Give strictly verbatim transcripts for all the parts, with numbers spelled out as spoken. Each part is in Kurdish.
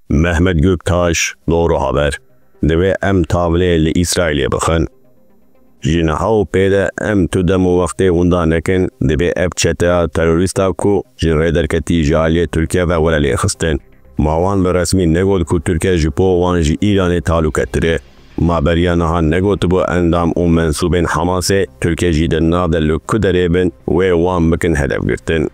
Mehmet Göktaş, Doğru Haber. Divê em tavilê li Îsraîlê bixin. Ji niha û pê de em tu dem û wextê winda nekin, divê ev çeteya terorîsta ku ji rê derketî ji aliyê Tirkiye ve were lêxistin. Ma wan bi resmî negot ku Tirkiye ji bo wan ji Îranê talûketir e. Ma beriya niha negotibû endam û mensûbên Hamasê Tirkiye jî di nav de li ku derê bin wê wan bikin hedefgirtin.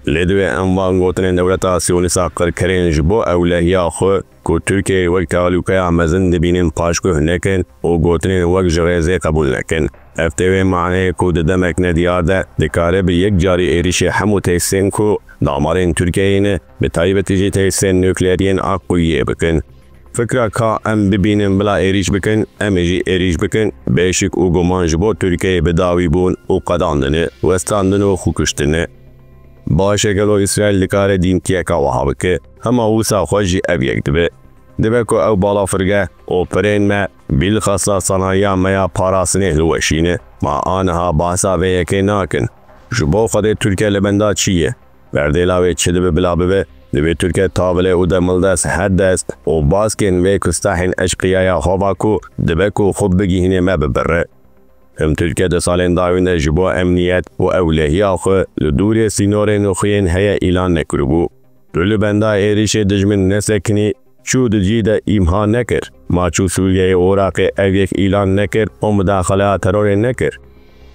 Lê divê em van gotinên dewleta Siyonîsta qirkerên ji bo ewlehiya xwe ku Tirkiyeyê wek tehlûkeya mezin dibînin paşguh nekin û gotinên wek ji rêzê qebûl nekin. Ev tê wê maneyê ku di demek nediyar de dikare bi yek carî êrîşê hemû tesîsên ku damarên Tirkiyeyê ne, bi taybetî jî tesîsên nukleeriyên a quyiyê bikin. Fikra ka em bibînin bila êrîş bikin, em ê jî êrîş bikin, bêşik û guman ji bo Tirkiyeyê bi dawî bûn û qedandin e, westandin û xwekuştin e. Baş e, gelo Îsraîl dikare dînkiyeka wiha bike? Hema wisa xwe jî ev yek dibe. Dibe ku ew balafirgeh û pirên me, bîlxasa sanayiya me ya parastinê hilweşîne. Ma aniha behsa vê yekê nakin. Ji bo Xwedê Tirkiye li benda çi ye? Berdêla wê çi dibe bila bibe, divê Tirkiye tavilê û demildest, herdest û baskên vê kustahên eşqiyaya xwe ba ku dibe ku xwe bigihîne me bibire. Him Tirkiye di salên dawîn de ji bo emniyet û ewlehiya xwe li dûrê sînorên û xuyên heye îlan nekiribû. Tu li benda êrîşê dijmin nesekinî, çû di cî de îmha nekir. Ma çû Sûriyeyê û Iraqê ev yek îlan nekir û mudaxaleya terorê nekir.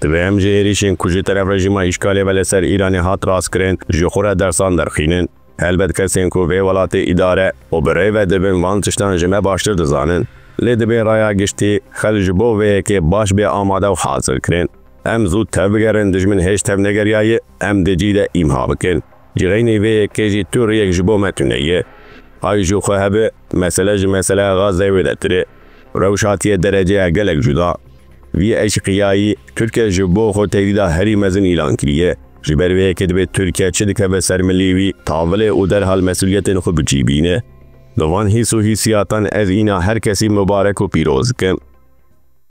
Divê em ji êrîşên ku ji teref rejîma îşgalê ve li ser Îranê hat rastkirin, ji xwe re dersan derxînin. Helbet kesên ku vê welatê îdare û bi rê ve dibin van tiştan ji me baştir dizanin. Lê divê raya giştî xelk ji bo vê yekê baş bê amade û hazir kirin. Em zû tevbigerin, dijmin hêj tevnegeriyaye, em di cî de îmha bikin. Cixeynê vê yekê jî tu rêyek ji bo me tune ye. Hay ji xwe hebe, mesele ji meseleya Gazeyê wêdetir e. Rewş hatiye dereceya gelek cuda. Vî eşqiyayî Tirkiye ji bo xwe tehdîda herî mezin îlan kiriye. Ji ber vê yekê divê Tirkiye çi dikeve ser milî wî, tavilê û derhal mesûliyetên xwe bi cî bîne. Bi van hîs û hîsiyatan ez îna her kesî mubarek û pîroz dikim.